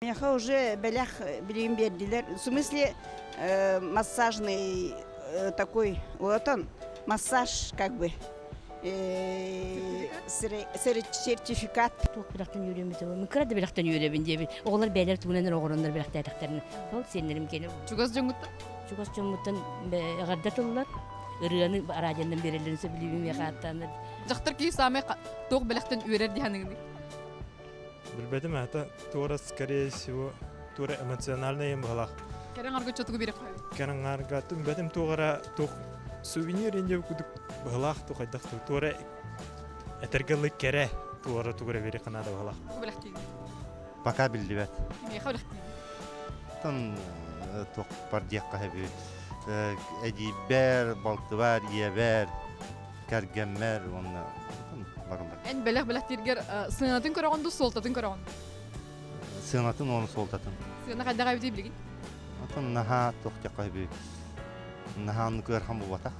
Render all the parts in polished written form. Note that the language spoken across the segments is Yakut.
Миэхэ уже бэлэх билигин биэрдилэр. В смысле массажный такой, вот он, массаж как бы, сертификат. Туох бэлэхтэн үөрэммит буолуо? Кыра да бэлэхтэн үөрэбин диэбит. Оҕолор бэйэлэр тугунан эрэ оҕороннор бэлэхтээтэхтэринэ. Ол сиэннэрим киэнэ. Чугас дьоҥҥуттан? Чугас дьоммуттан эҕэрдэ тыллар. Ырыаны радионан биэрэллэрин сөбүлүүбүн миэхэ ааттааннар. Дьахтар киһи саамай туох бэлэхтэн үөрэр дии саныыгыный? Билбэтим это туора скорее всего туора эмоциональный им быһалаах. Кэрэн арга чотугу биэрэх Кэрэн арга түмбэтим туора туох сувенир инде кудук быһалаах ту хайдах ту туора этэргэ кэрэ туора тугура бири канада быһалаах. Бэлэхтиигин. Пока биллибэт. Миэхэ бэлэхтиигин. Тон туох бар диэххэ хэби эдиибэр, балтыбар, ийэбэр, кэргэммэр уонна барылар. Эн бэлэх бэлэхтииргэр сыанатын көрөҕүн дуу, суолтатын көрөҕүн? Сыанатын уонна суолтатын. Сыана хайдах эбитий билигин? Отон наһаа туох диэххэ хэби наһаа оннук ыарахан буолбатах.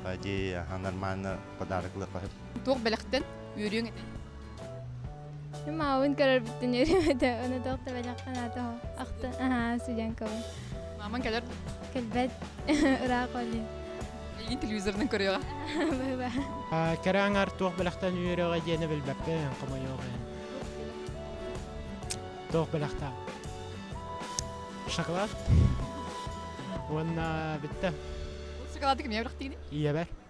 По идее, нормально подарок ылыахха сөп. Туох бэлэхтэн үөрүөҥ этэй? Маабын көрөрбүттэн үөрүм этэ, ону туох да бэлэххэ наата ахта аһаа студенткабын. Маамаҥ кэлэр? Кэлбэт, ыраах олин. Эйигин телевизорынан көрүөҕэ. Быба. Кэрэ аҥар туох бэлэхтэн үөрүөҕэ диэни билбэппин, хомойуох иһин. Туох бэлэхтээх? Шоколад. Уонна бүттэ. Шоколады кимиэхэ бэлэхтиигиний? Ийэбэр.